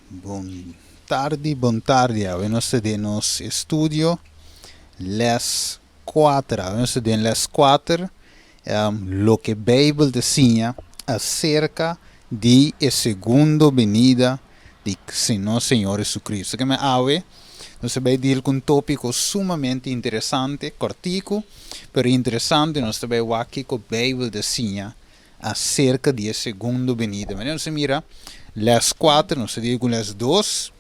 Bon tardi, bon tardi. Awe nos ta den nos estudio les 4. Awe nos ta den les 4, loke Bijbel ta siña acerca di e segundo benida di nos Señor Jesucristo. Keme awe nos ta bay deal cu un topico sumamente interesante, cortico, pero interesante. Nos ta bay wak kico Bijbel ta siña acerca di e segundo benida. Manera nos a mira les 4, nos a deal cu les 2,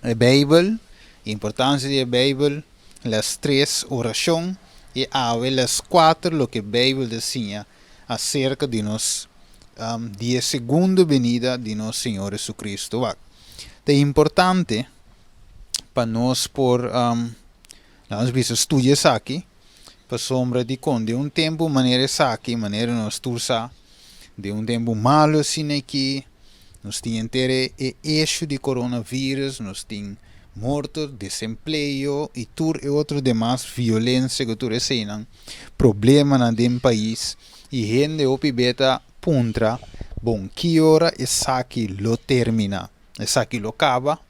e Bijbel, importancia di e Bijbel, les 3, oracion, y awe les 4, loke Bijbel ta siña acerca di nos di e segundo benida di nos Señor Jesucristo. Wak, ta importante pa nos por, laga nos bisa, studia esaki, pasobra dikon den un tempu manera esaki, manera nos tur sa, den un tempu malu asina aki, nos tin henter e issue di coronavirus, nos tin morto, desempleo y tur e otro demas violencia cu tur eseinan, problemanan den pais y hende hopi be ta puntra, bon, ki ora esaki lo termina? Esaki lo caba?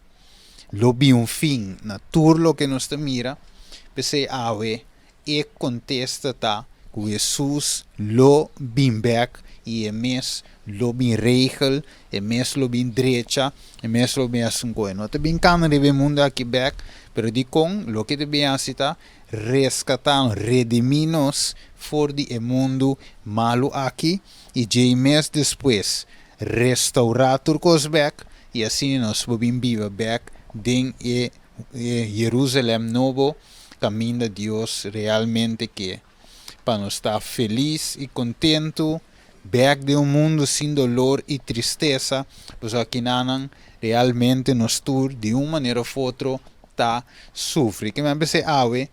Lo bin un fin na tur loke nos ta mira? P'esei awe e kontesta ta ku Hesus lo bin bèk i e mes lo bin regel, e mes lo bin drecha, e mes lo bin hasi un koe. No ta bin kana riba e mundu aki bèk, pero dikon loke ta bin hasi ta reskatá nos, redimí nos for di e mundu malu aki i djei mes despues restourá tur kos bèk i asina nos por bin biba bèk den e Jerusalèm nobo kaminda Dios realmente ke pa nos ta felis i kontentu bèk den un mundu sin dolor i tristesa, pasobra akinanan realmente nos tur di un manera òf otro ta sufri. Ke men p'esei awe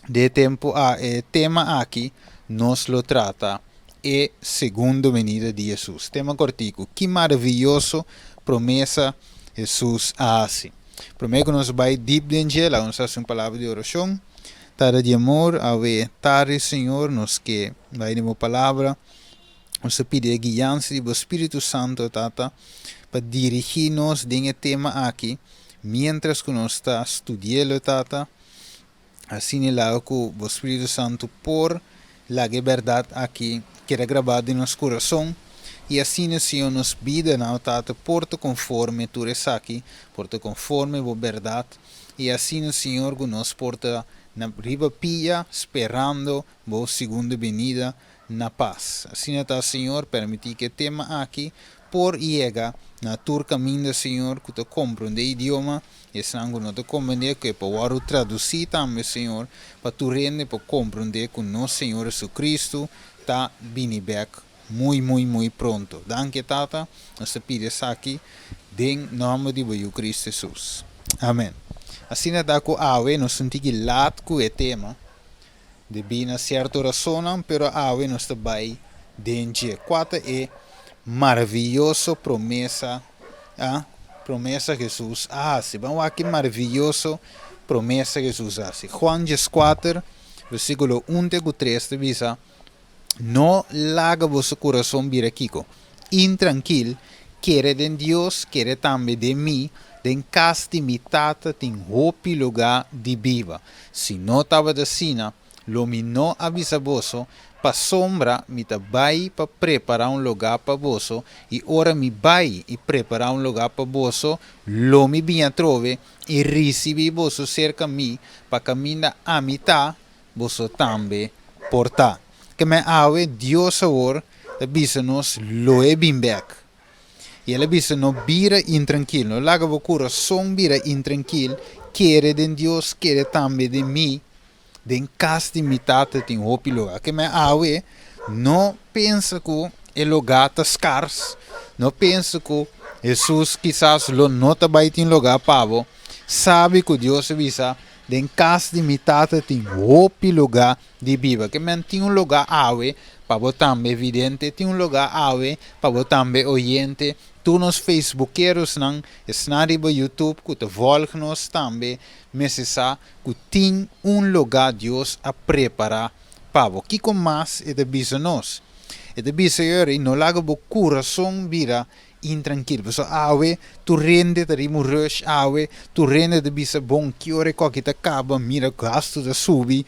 den e tempu a e tema aki nos lo trata e segundo benida di Hesus. Tema kòrtiku, Ki maravioso promesa Hesus a hasi! Promé ku nos bai dip den dje, laga nos hasi un palabra di orashon. Tata di amor, awe tardi, Señor, nos ke bai den bo palabra. Nos ta pidi e guiansa di bo Spiritu Santo, Tata, pa dirigí nos den e tema aki, miéntras ku nos ta studi'é, Tata. Asina laga ku bo Spiritu Santu por laga e bèrdat aki keda grabá den nos kurason, i asina, Señor, nos bidanan, o Tata, por ta konforme tur esaki, por ta konforme bo bèrdat, i asina, Señor, ku nos por ta na riba pia sperando bo segundo benida na pas. Asina ta, Señor, permití ku e tema aki por yega na tur kaminda, Señor, ku ta komprondé idioma, Esnan ku no ta komprendé ku e por wòrdu tradusí tambe, Señor, pa tur hende por komprendé ku nos Señor Jesucristo ta bini bèk muy, muy, muy pronto. Danki, Tata. Nos ta pidi esaki den nòmber di bo Yu Cristo Jesus. Amèn. Asina ta ku awe nos un tiki lat ku e tema, debí na sierto rasonnan, pero awe nos ta bai den dje. Kua ta e maravioso promesa a promesa Hesus a hasi? Ban wak ki maravioso promesa Hesus a hasi. Juan dieskuater, versíkulo un te ku tres ta bisa, No laga boso kurason bira kiko? Intrankil, kere den Dios, kere tambe den mi, den kas di mi Tata tin hopi lugá di biba. Si no tabata asina, lo mi no a bisa boso, pasobra mi ta bai pa prepará un lugá pa boso, i ora mi bai i prepará un lugá pa boso, lo mi bini atrobe i risibí boso serka mi, pa kaminda ami ta, boso tambe por ta. Keme awe Dios awor ta bisa nos lo e bin bek. I el a bisa no bira intrankil, no laga bo kurason bira intrankil, kere den Dios, kere tambe den mi, den kas di mi Tata tin hopi lugá. Keme awe no pensa ku e lugá ta skars, no pensa ku Hesus kisas lo no ta bai tin lugá pa bo, sabi ku Dios a bisa Den kas di mi Tata tin hopi lugá di biba. Ke men tin un lugá awe pa bo tambe vidente, tin un lugá awe pa bo tambe oyente. Tur nos facebookerosnan, esnan riba YouTube ku ta vòlg nos tambe mester sa ku tin un lugá Dios a prepará pa bo. Kiko mas e ta bisa nos? E ta bisa yori, no laga bo kurason bira. Intrankil. Pasobra awe tur hende ta riba un rush awe, tur hende ta bisa bon ki ora e koki ta kaba, mira gastu ta subi.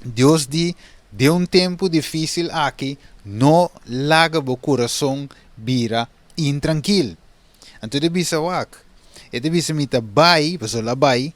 Dios di, den un tempu difísil aki, no laga bo kurason bira intrankil. Anto e ta bisa wak, e ta bisa mi ta bai, pasobra el a bai,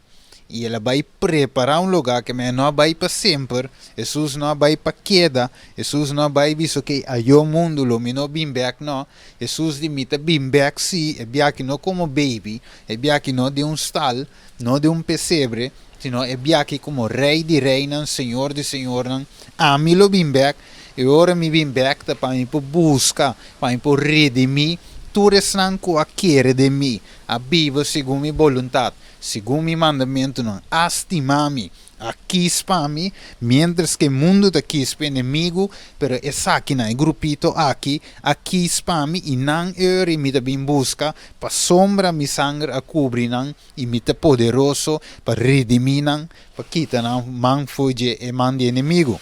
i el a bai prepará un lugá ke men no a bai pa semper, Hesus no a bai pa keda, Hesus no a bai bisa okey ayó mundu lo mi no bin bèk no, Hesus di mi ta bin bèk sí, e biaha no komo baby, e biaha no den un stal, no den un pesebre, sino e biaha komo Rei di reinan, Señor di señornan, ami lo bin bèk, i ora mi bin bèk ta pa mi por buska, pa mi por redimí tur esnan ku a kere den mi, a biba segun mi boluntat, segun mi mandamentunan, a stima mi, a kis pa mi, miéntras ku e mundu ta kis pa enemigu, pero esakinan, e grupito aki, a kis pa mi, i nan eur i mi ta bin buska, pasobra mi sanger a kubri nan, i mi ta poderoso pa redimí nan, pa kita nan man for dje e man di enemigu.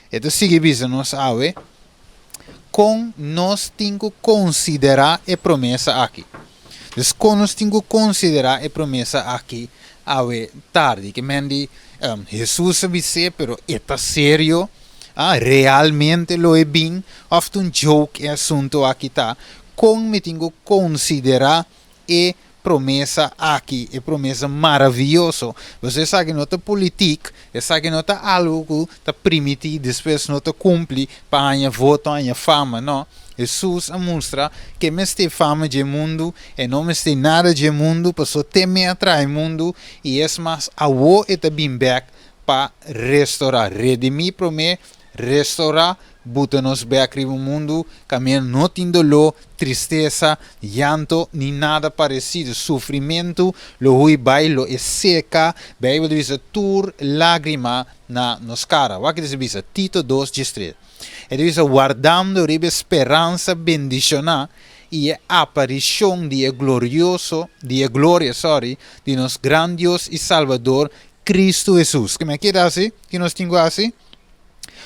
E ta sigui bisa nos awe kon nos tin ku konsiderá e promesa aki. Dus kon nos tin ku konsiderá e promesa aki awe tardi? Ke men di, Hesus a bis'é, pero e ta serio? Ah, realmente lo e bin? Òf ta un joke e asuntu aki ta? Kon mi tin ku konsiderá e promesa aki, e promesa maravioso. Pasobra esaki no ta politik, esaki no ta algu ku ta primití despues no ta kumpli pa haña voto, haña fama, no. Hesus a mustra ku e mester fama dje mundu, e no mester nada dje mundu, pasobra te me a traha e mundu i es mas awo e ta bin bèk pa restorá, redimí promé, Restorá, buta nos bek riba un mundu kaminda no tin doló, tristesa, llanto ni nada paresido. Sufrimentu lo hui bai, lo e seka. Beibel ta bisa tur lágrima na nos kara. Wak e ta bisa? Tito dos diestres. E ta bisa wardando riba e speransa bendishoná i e aparishon di e glorioso, di e gloria, sorry, di nos gran Dios i Salbador, Kristu Hesus. Ke men a keda hasi? Ke nos tin ku hasi?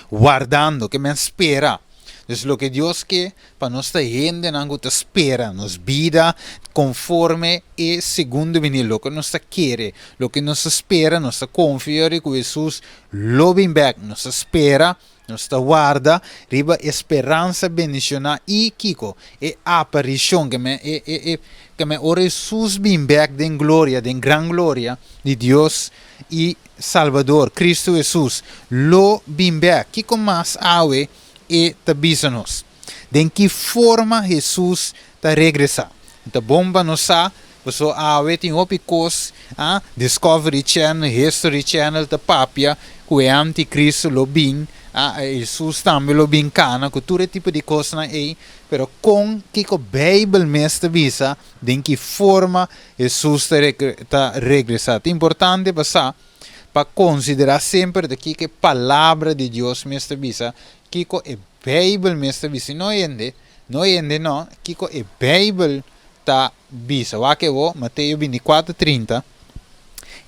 Wardando, ke men spera. Dus loke Dios ke pa nos ta hendenan ku ta spera nos bida konforme e segundo bini, loke nos ta kere, loke nos ta spera, nos ta konfia ori ku Hesus lo bin bèk, nos ta spera, nos ta warda riba e speransa bendishoná i kiko? E aparishon, ke men e e e ke men ora Hesus bin bèk den gloria, den gran gloria di Dios i Salbador, Kristu Hesus, lo bin bèk. Kiko mas awe e ta bisa nos? Den ki forma Hesus ta regresá? Ta bon pa nos sa, pasobra awe tin hopi kos, a, Discovery Channel, History Channel ta papia ku e antikristu lo bin, a, Hesus tambe lo bin kana, ku tur e tipo di kosnan ei. Pero kon kiko Beibel mes ta bisa Den ki forma Hesus ta regresá? Ta importante pa sa pa konsiderá semper ta kiko e Palabra di Dios mes ta bisa, kiko e Beibel mes ta bisa. I no hende, no hende no, kiko e Beibel ta bisa. Wak e bo, Mateo bintikuater trinta,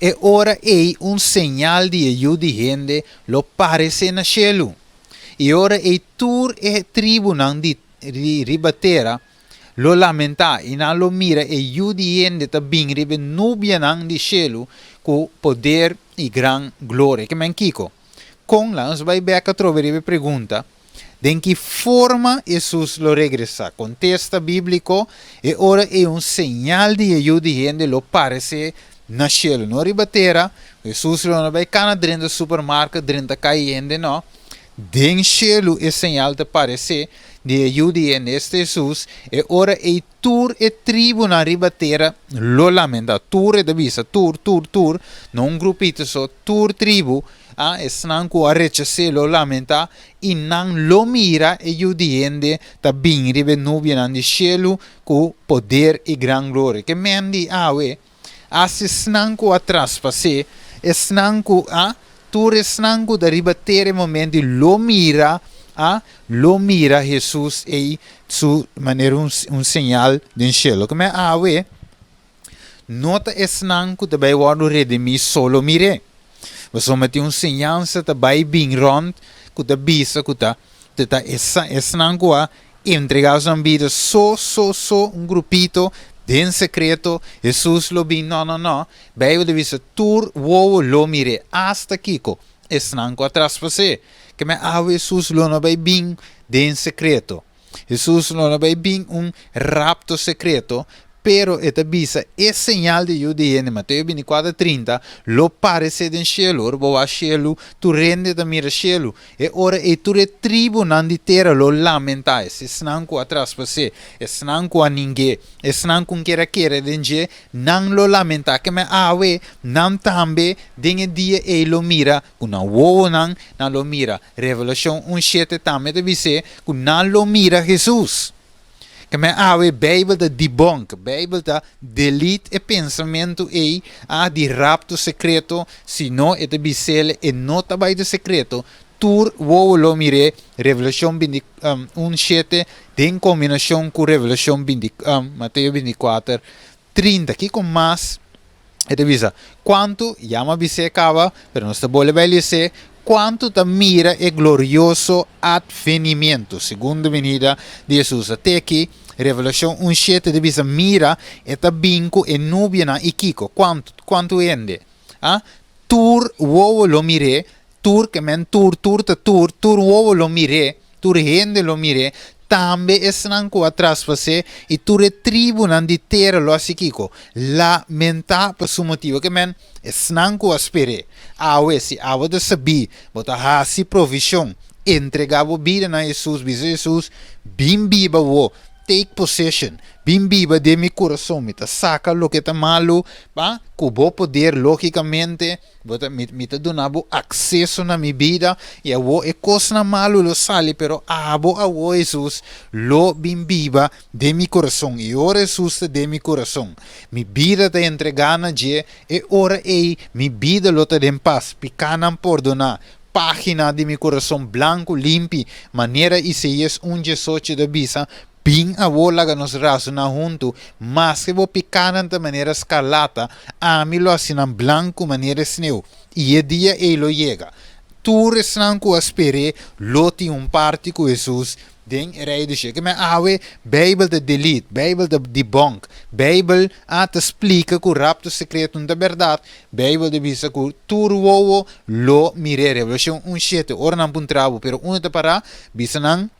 E ora ei un señal di e Yu di hende lo paresé na shelu, i ora ei tur e tribunan di riba tera lo lamentá, i nan lo mira e Yu di hende ta bin riba e nubianan di shelu ku poder i gran gloria. Ke men kiko? Kon? Laga nos bai bèk atrobe riba e pregunta, Den ki forma Hesus lo regresá? Kontesta bíbliko, E ora ei un señal di e Yu di hende lo paresé na shelu, no riba tera. Hesus lo no bai kana drenta supermarket, drenta kai hende, no. Den shelu e señal ta paresé di e Yu di hende, esta Hesus, e ora ei tur e tribunan riba tera lo lamentá. Tur, e ta bisa, tur, tur, tur, no un grupito so, tur tribu, a, esnan ku a rechas'é lo lamentá, i nan lo mira e Yu di hende ta bin riba e nubianan di shelu ku poder i gran gloria. Ke men di awe? Hasi esnan ku a traspas'é, esnan ku a, tur esnan ku ta riba tera e momento ei lo mira, a, lo mira Hesus ei su manera un, un señal den shelu. Ke men awe no ta esnan ku ta bai wòrdu redimí so lo mir'é. Pasobra tin un señansa ta bai bin rònt ku ta bisa ku ta, ta esa, esnan ku a. Entregá nan bida so, so, so, un grupito, den sekreto, Hesus lo bin. No, no, no. Beibel ta bisa tur wowo lo mir'é, asta kiko? Esnan ku a traspas'é. Ke men awe Hesus lo no bai bin den sekreto. Hesus lo no bai bin un rapto sekreto, pero e ta bisa e señal di Yu di Hende, Mateo 24, 30, lo paresé den shelu. Ora bo wak shelu, tur hende ta mira shelu. E ora ei tur e tribunan di tera lo lamentá, esnan ku a traspas'é, esnan ku a ning'é, esnan ku n'ker a kere den dje, nan lo lamentá. Keme awe nan tambe den e dia ei lo mira ku nan wowonan, nan lo mira. Revelashon un shete tambe ta bis'é ku nan lo mira Hesus. Keme awe Beibel ta debunk, Beibel ta delete e pensamentu ei a di rapto sekreto, sino e ta bis'el e no ta bai ta sekreto, tur wowo lo mir'é, Revelashon binti un shete den kombinashon ku Revelashon binti Mateo 24, 30. Kiko mas e ta bisa? Kuantu, ya mi a bis'é kaba, pero nos ta bolbe bai les'é, kuantu ta mira e glorioso atvenimiento, segundo benida, di Hesus? A te aki, Revelashon un shete ta bisa, Mira, e ta bin ku e nubianan, i kiko? Kuantu? Kuantu hende? A Tur wowo lo mir'é, tur ke men tur, tur ta tur, tur wowo lo mir'é, tur hende lo mir'é, tambe esnan ku a traspas'é, i tur e tribunan di tera lo hasi kiko? Lamentá pa su motibu. Ke men esnan ku a sper'é. Awe, si abo ta sabí, bo ta hasi provishon, entregá bo bida na Hesus, bisa Hesus, Bin biba bo, take possession, bin biba den mi kurason, mi ta saka loke ta malu, pa ku bo poder, lógikamente, Bo ta, mi, mi ta duna bo akseso na mi bida, i awor e kosnan malu lo sali, pero abo awor, Hesus, lo bin biba den mi kurason. I ora Hesus ta den mi kurason, mi bida ta entregá na dje, e ora ei mi bida lo ta den pas, pikánan pordoná, página di mi kurason blanku, limpi, manera Isaías un diesocho ta bisa, Bin awor laga nos razoná huntu, maske bo pikánan ta manera skarlata, ami lo hasi nan blanku manera sneu, i e dia ei lo yega. Tur esnan ku a sper'é lo tin un parti ku Hesus den e Rei di Shelu. Kimen awe Beibel ta delete, Beibel ta debunk, Beibel a ta splika ku rapto sekreto no ta bèrdat, Beibel ta bisa ku tur wowo lo mir'é. Revelashon un shete, ora nan puntra bo, pero unda ta pará? Bisa nan,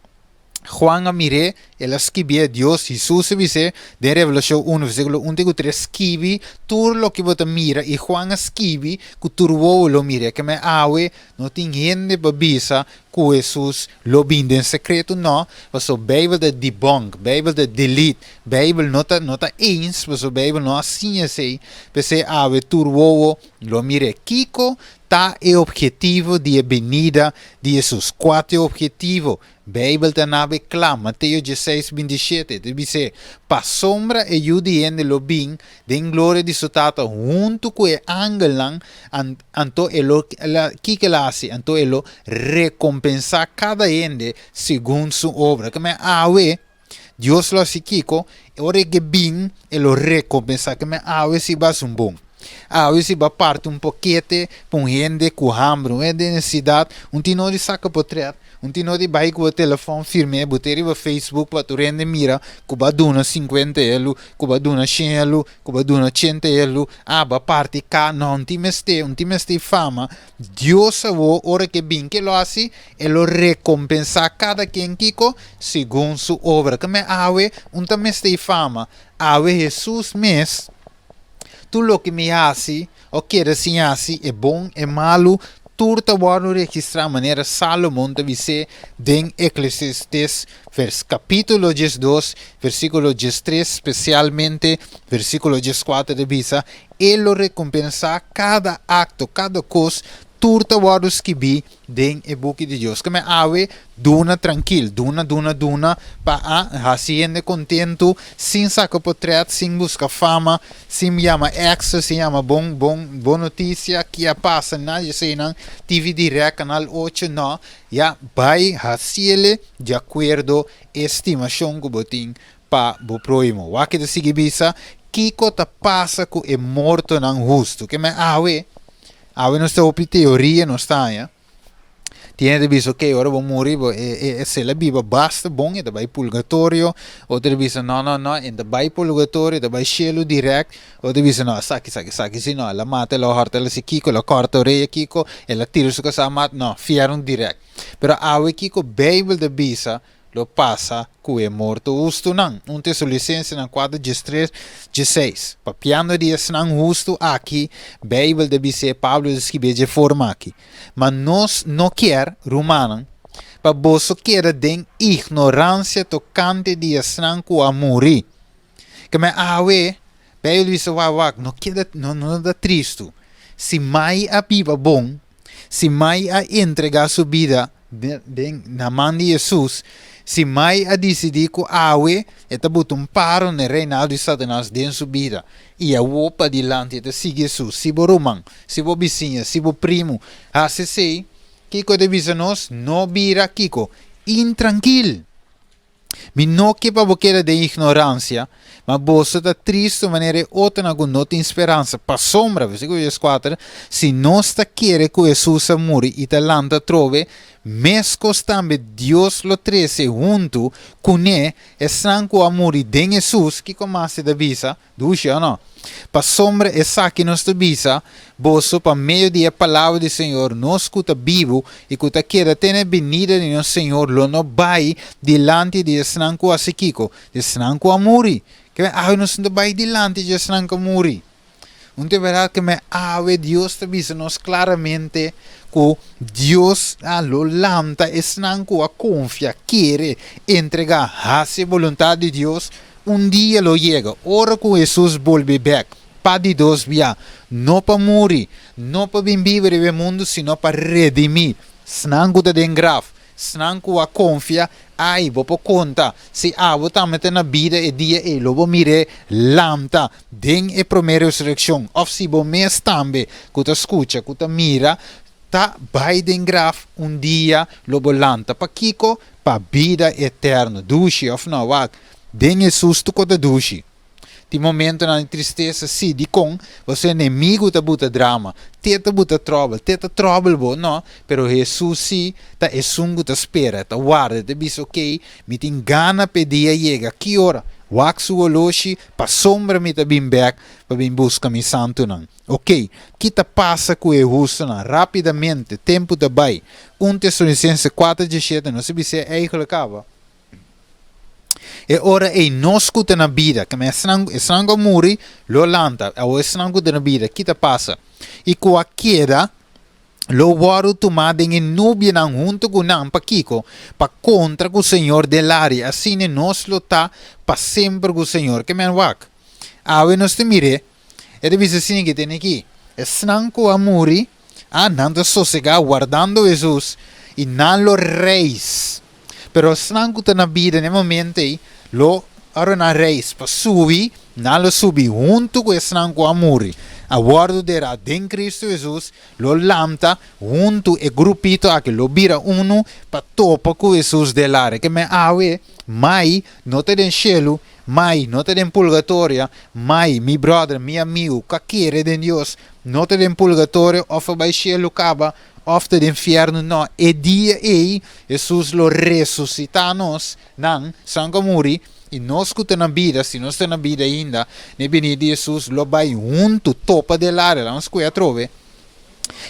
Juan a mir'é, el a skibié, Dios, Hesus a bis'é den Revelashon unu, versíkulo un te ku tres, Skibi tur loke bo ta mira, i Juan a skibi ku tur wowo lo mir'é. Keme awe no tin hende pa bisa ku Hesus lo bin den sekreto, nò, pasobra Beibel ta debunk, Beibel ta delete, Beibel no ta no ta eens, pasobra Beibel no a siña esei, p'esei awe tur wowo lo mir'é. Kiko ta e obhetivo di e benida di Hesus? Kua ta e obhetivo? Beibel ta nabe kla, Mateo dieseis, 27, ta bis'é, Pasobra e Yu di hende lo bin den gloria di su Tata huntu ku e angelnan, anto e lo, kiko el a hasi? Anto e lo rekompensá kada hende segun su obra. Keme awe Dios lo hasi kiko? Ora e ke bin, e lo rekompensá. Ke men awe si bo hasi un bon. Awe si bo a parti un pokete pa un hende ku hamber, un hende den nesesidat, un tin no di saka potrèt, un tin no di bai ku bo telefòn firm'é, bo te riba Facebook pa tur hende mira ku bo a duna sinkuenta elu, ku bo a duna shen elu, ku bo a duna ochenta elu. Ah, bo a parti ka. No, un tin mester, un tin mester fama. Dios awor, ora ke bin, ke lo hasi? E lo rekompensá kada ken kiko? Segun su obra. Keme awe un ta mester fama. Awe Hesus mes, tur loke mi hasi o keda sin hasi, e bon, e malu, tur ta wòrdu registrá manera Salomon ta bis'é den Eklesiastes vers kapítulo 12, versíkulo 13, spesialmente versíkulo 14 ta bisa, E lo rekompensá kada akto, kada kos, tur ta wòrdu skibí den e buki di Dios. Keme awe duna trankil, duna, duna, duna pa a hasi hende kontentu, sin saka potrèt, sin buska fama, sin yama extra, sin yama bon, bon, bon notisia, ki a pasa, nada di eseinan, TV Direct, Kanal ocho, no, ya bai hasiele di akuerdo e stimashon ku bo tin pa bo próhimo. Wak ta sigui bisa, Kiko ta pasa ku e mortonan hustu? Ke men awe, awe nos ta hopi teoria nos ta haña. Tin hende ta bisa ok ora bo muri bo e e esei la biba basta bon e ta bai purgatorio, otro ta bisa no no no e ta bai purgatorio e ta bai shelu direct, otro ta bisa no esaki esaki esaki si no el a mata el a hòrta el a hasi kiko el a kòrta orea kiko el a tira su kasá mata no fièrnu direct. Pero awe kiko beibel ta bisa lo pasa ku e morto hustunan. Un Tesalonicensenan 4, 13, 16. Papiando di esnan hustu aki, Beibel ta bis'é, Pablo ta skib'é dje forma aki, Ma nos no kier, rumannan, pa boso keda den ignoransia tokante di esnan ku a muri. Keme awe, Beibel bisa, Wak, wak, no keda, no, no ta tristu. Si mai a biba bon, Si mai a entregá su bida den na man di Hesus, si mai a disidí ku awe e ta buta un paro na e reinado di Satanas den su bida i awor padilanti e ta sigui Hesus, si bo ruman, si bo bisiña, si bo primu hasi esei, kiko e ta bisa nos? No bira kiko? Intrankil! Mi no ke pa bo keda den ignoransia, ma boso ta tristu manera e otronan ku no tin speransa. Pasobra, versíkulo dieskuater, si nos ta kere ku Hesus a muri i ta lanta atrobe, meskos tambe Dios lo trese huntu kuné esnan ku a muri den Hesus. Kiko mas e ta bisa? Dushi o no? Pasobra esaki nos ta bisa boso pa medio di e palabra di Señor, nos ku ta bibu i ku ta keda te na e binida di nos Señor lo no bai dilanti di esnan ku hasi kiko? Di esnan ku a muri. Ke men awe nos no ta bai dilanti di esnan ku a muri. Un ta e bèrdat ke men awe Dios ta bisa nos klaramente ku Dios a lo lanta esnan ku a konfia, kere, entregá, hasi e boluntat di Dios. Un dia lo yega ora ku Hesus bolbe bèk pa di dos bia, no pa muri, no pa bin biba riba e mundu, sino pa redimí esnan ku ta den graf, esnan ku a konfia. Ai, bo por konta, si abo tambe ta na bida e dia ei, lo bo mir'é lanta den e promé resurekshon. Òf si bo mes tambe ku ta skucha, ku ta mira, ta bai den graf, un dia lo bo lanta. Pakiko? Pa bida eterno. Dushi òf no? Wak, den Hesus tur kos ta dushi. Tin momentonan di tristesa, sí. Dikon? Pasobra enemigu ta buta drama, te ta buta tròbel, te ta tròbel bo, no. Pero Hesus sí ta esun ku ta spera, ta warda, ta bisa, Okey, mi tin gana pa e dia yega. Ki ora? Wak su oloshi, pasobra mi ta bin bèk pa bin buska mi santunan. Oké, ki ta pasa ku e hustunan? Rápidamente, tempu ta bai. Un Tesalonisense kuater diesshete nos a bis'é eigelijk kaba. E ora ei nos ku ta na bida, keme esnan, esnan ku a muri lo lanta, awor esnan ku ta na bida, ki ta pasa? I ku a keda lo wòrdu tumá den e nubianan huntu ku nan, pakiko? Pa kontra ku Señor den laria, asina nos lo ta pa semper ku Señor. Ke men wak? Awe nos ta mir'é. E ta bisa asina ki tene aki, Esnan ku a muri, a nan ta sosegá wardando Hesus, i nan lo reis. Pero esnan ku ta na bida na e momento ei lo ora nan reis pa subi, nan lo subi huntu ku esnan ku a muri, a wòrdu derá den Kristu Hesus, lo lanta huntu e grupito aki, lo bira unu pa topa ku Hesus den laria. Ke men awe, mai no ta den shelu, Mai, no ta den purgatorio, mai, mi brother, mi amigu, ku a kere den Dios, no ta den purgatorio òf a bai shelu kaba òf ta den fièrnu, nò, e dia ei Hesus lo resusitá nos, nan, esnan ku a muri, i nos ku ta na bida, si nos ta na bida ainda, na e binida di Hesus lo bai huntu topa den laria, laga nos skucha atrobe.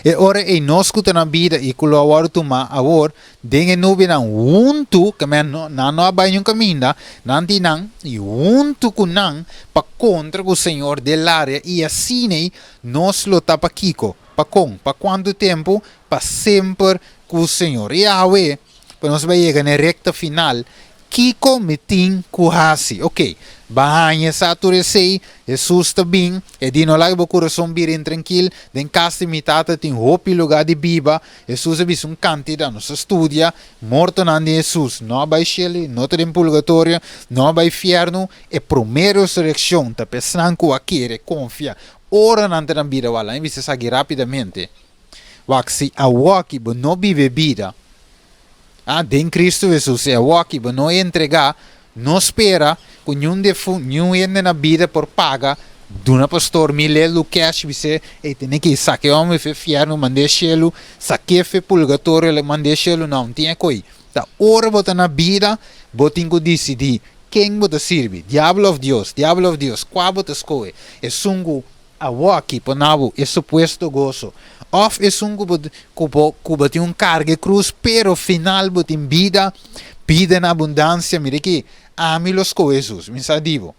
E ora ei nos ku ta na bida i ku lo a wòrdu tumá awor den e nubianan huntu, ke men nan no a bai niun kaminda, nan tin nan, i huntu ku nan pa kontra ku Señor den laria, i asin'ei nos lo ta pa kiko? Pa kon? Pa kuantu tempu? Pa semper ku Señor. I awe, pa nos bai yega na e rekta final, Kiko mi tin ku hasi? Oke, ba haña sa tur esei, Hesus ta bin, e di no laga bo kurason bira intrankil, den kas di mi Tata tin hopi lugá di biba. Hesus a bisa un kantidat, nos a studia mortonan di Hesus, no a bai shelu, no ta den purgatorio, no a bai fièrnu, e promé resurekshon ta pa esnan ku a kere, konfia, ora nan ta na bida. Wak, laga mi bisa esaki rápidamente. Wak, si awoki bo no biba e bida, Ah, den Cristo Jesus e awoki bo no entregá, no spera ku niun defu, niun hende na bida por paga Duna pastor mi lelu cash bis'é, ey tene ki saka e homber fe fierno mand'é shelu, sak'é fe purgatorio mand'é shelu, no, no tin e ko'i. Ta ora bo ta na bida bo tin ku disidí ken bo ta sirbi, diabel òf Dios, diabel òf Dios, kua bo ta skohe, esun ku awoki pona bo e supuesto goso òf esun ku bo ku bo ku bo tin un karga e krus pero final bo tin bida, bida na abundansia, mira aki, ami lo skohe Hesus, mi sa di bo.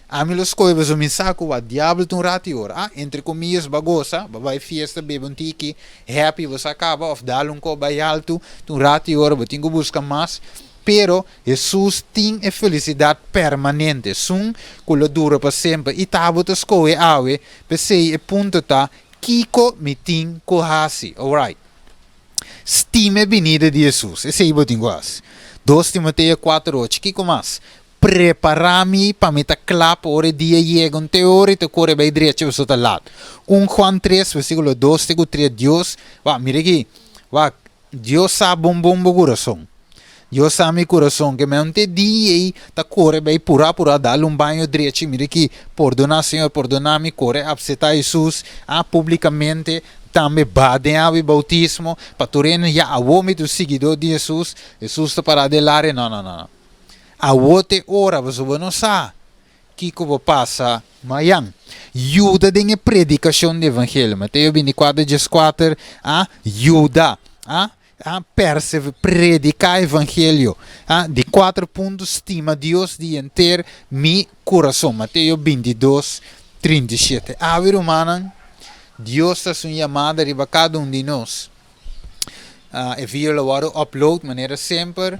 Ami lo skohe pasobra mi sa ku wak diabel ta un ratu i ora. Ah, entre komillas bo a gosa, bo a bai fiesta, bebe un tiki, happy, bo sa kaba òf dal un kop bai altu, ta un ratu i ora bo tin ku buska mas. Pero Hesus tin e felisidat permanente, esun ku lo dura pa semper. I ta bo ta skohe awe, p'esei e punto ta, kiko mi tin ku hasi? Alright. Stima e binida di Hesus, esei bo tin ku hasi. Dos Timoteo kuater ocho, kiko mas? Prepará mi pa mi ta kla pa ora e dia yega. Un te ora i ta kore bai drecha pasobra ta lat. Un Juan tres versíkulo dos te ku tres Dios, wak, mira aki, wak, Dios sa bon bon bo kurason. Dios sa mi kurason ke men un te dia ei ta kore bai purá purá dal un baño drecha i mira aki, pordoná Señor, pordoná mi, kore apseptá Hesus, ah, públikamente, tambe ba den awa i boutismo, pa tur hende, ya, awor mi ta un siguidó di Hesus, Hesus ta pará den laria, no, no, no, no. Awor t'e ora, pasobra bo no sa kiko bo pasa mayan. Yuda den e predikashon di evangelio. Mateo bintikuater dieskuater, a yuda, a a persever, prediká evangelio. A di kuater punto, stima Dios di henter mi kurason. Mateo bintidos, 37. Awe rumannan, Dios ta hasi un yamada riba kada un di nos. E video lo wòrdu upload manera semper.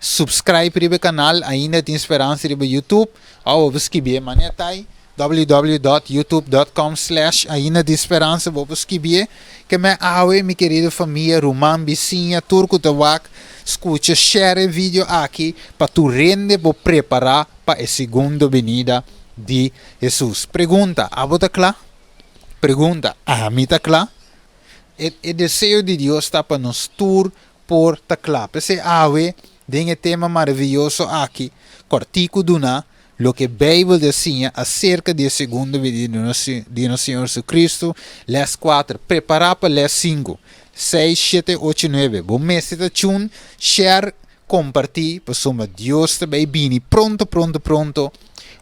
Subscribe riba e kanal Ainda Tin Speransa riba YouTube òf bo por skibié manera ta ei www.youtube.com slash Ainda Tin Speransa bo por skibié. Ke men awe mi kerido famia, ruman, bisiña, tur ku ta wak skucha share e video aki pa tur hende por prepará pa e segundo benida di Hesus. Pregunta, abo ta kla? Pregunta, ami ta kla? E e deseo di Dios ta pa nos tur por ta kla. P'esei awe, den e tema maravioso aki, kòrtiku duna loke Beibel ta siña aserka di e segundo bida di nos di nos Señor Jesucristo, lès kuater. Prepará pa lès sinku, seis, shete, ocho, nuebe. Bo mester ta chun, share, Kompartí, pasobra Dios ta bai bini pronto, pronto, pronto.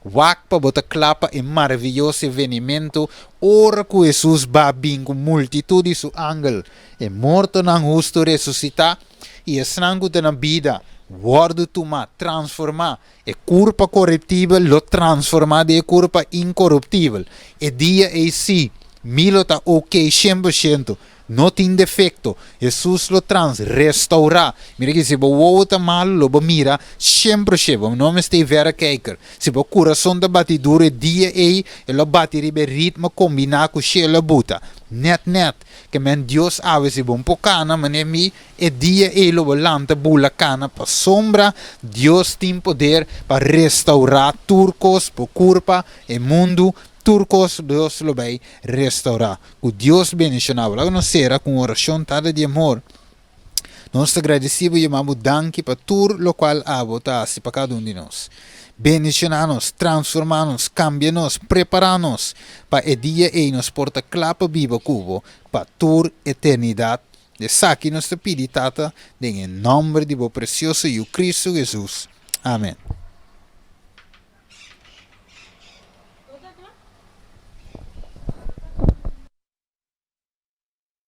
Wak pa bo ta kla pa e maravioso evenimentu ora ku Hesus ba bin ku multitut di su angel. E mortonan hustu resusitá i esnan ku ta na bida wòrdu tumá, transformá. E kurpa koruptibel lo transformá den e kurpa inkoruptibel. E dia ei sí, mi lo ta oké shen por shento. No tin defekto. Hesus lo trans, restaurá. Mira aki, si bo wowo ta malu, lo bo mira shen por shen. Bo no mester verrekijker. Si bo kurason ta bati duru e dia ei, e lo bati riba e ritmo kombiná ku shelu a buta. Nèt nèt. Ke men Dios awe si bo un por kana manera mi, E dia ei lo bo lanta bula kana pasobra Dios tin poder pa restaurá tur kos, bo kurpa, e mundu, tur kos Dios lo bai restaurá. Ku Dios bendishoná bo. Laga nos sera ku un orashon Tata di amor, nos ta gradisí bo i yama bo danki pa tur lokual abo ta hasi pa kada un di nos. Bendishoná nos, transformá nos, kambia nos, prepará nos pa e dia ei nos por ta kla pa biba ku bo pa tur eternidat. Esaki nos ta pidi, Tata, den e nòmber di bo presioso Yu Kristu Hesus. Amen.